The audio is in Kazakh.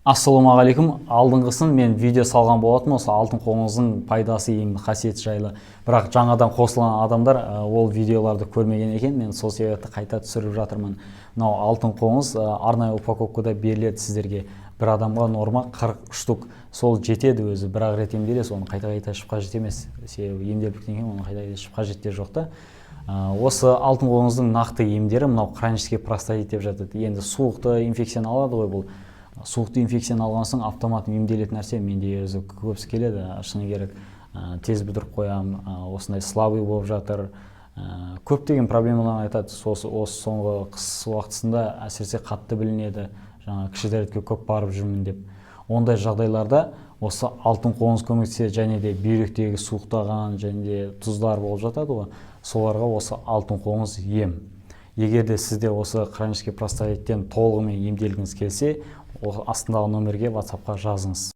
Ассалаумағалейкум! Алдыңғысын мен видео салған болатынмын осы алтын қоңыздың пайдасы, ем қасиеті жайлы. Бірақ жаңадан қосылған адамдар ол видеоларды көрмеген екен. Мен сол себепті қайта түсіріп жатырмын. Мынау алтын қоңыз арнайы упаковкада беріледі сіздерге. Бір адамға норма 40 штук, сол жетеді өзі. Бір ақ рет емделесіз, оны қайта қайта ішіп қажет емес, себебі емделіп біткеннен кейін оны қайта қайта ішіп қажет те жоқ та. Осы алтын қоңыздың нақты емдері мынау хронический простатит деп жатады. Енді суықты инфекцияны алады ғой. Бұл суықты инфекцияны алған соң автомат емделетін нәрсе. Менде өзі көбісі келеді, шыны керек, тез бітіріп қоямын, осындай слабый болып жатыр, көптеген проблемалар айтады. Осы соңғы қыс уақытысында әсіресе қатты білінеді, жаңа кіші дәретке көп барып жүрмін деп. Ондай жағдайларда осы алтын қоңыз көмектеседі. Және де бүйректегі суықтаған және де тұздар болып жатады ғой, соларға осы алтын қоңыз ем. Егер де сізде осы хронический простатиттен толығымен емделгіңіз келсе, астындағы номерге, ватсапқа жазыңыз.